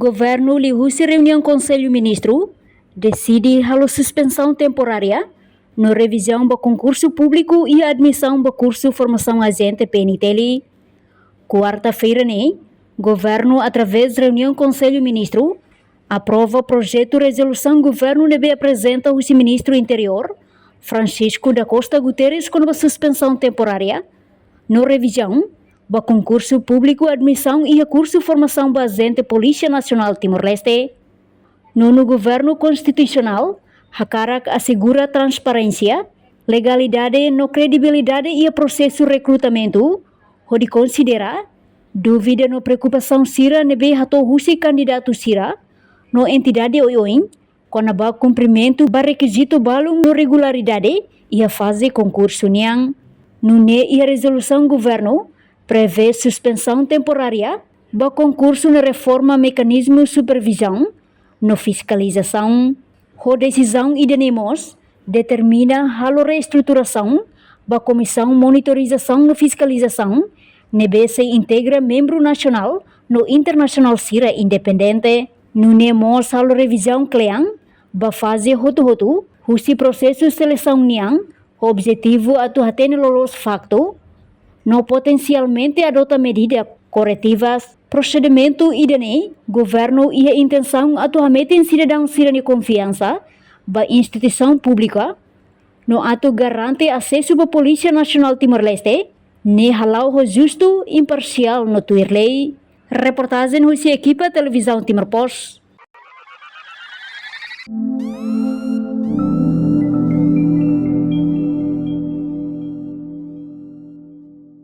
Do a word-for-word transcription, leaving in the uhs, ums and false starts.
Governu liuhusi reuniaun Konsellu Ministru deside halo suspensaun temporária no revizaun ba konkursu públiku iha admisaun ba kursu formasaun ajente P N T L. Kuarta-feira ne'e, Governu, através reuniaun Konsellu Ministru, aprova projetu rezolusaun Governu ne'ebé aprezenta husi Ministru Interiór, Francisco da Costa Guterres, kona-ba suspensaun temporária no revizaun ba konkursu públiku admisaun iha kursu formasaun ba ajente Polísia Nasionál Timor-Leste. Nonu, Governu Konstitusionál hakarak asegura transparénsia, legalidade no kredibilidade iha prosesu rekrutamentu, hodi konsidera dúvida no preokupasaun sira ne'ebé hato'o husi kandidatu sira no entidade oioin kona-ba kumprimentu ba rekizitu balun no regularidade iha faze konkursu nian. Nune'e iha rezolusaun Governu prevee suspensaun temporária ba konkursu no reforma mekanizmu supervizaun no fiskalizasaun. Ho desizaun ida-ne'e mós determina halo reestruturasaun ba Komisaun Monitorizasaun no Fiskalizasaun, ne'ebé sei integra membru nasionál no internasionál sira independente. Nune'e mós halo revizaun kle'an ba faze hotu-hotu husi prosesu selesaun nian, ho objetivu atu hatene loloos faktu no potensialmente adota medida koretivas. Prosedimentu ida-ne'e, Governu iha intensaun atu hametin sidadaun sira-nia konfiansa ba instituisaun públika no atu garante asesu ba Polísia Nasionál Timor-Leste ne'e hala'o ho justu, imparsiál no tuir lei. Reportajen husi ekipa Televizaun Timor Post.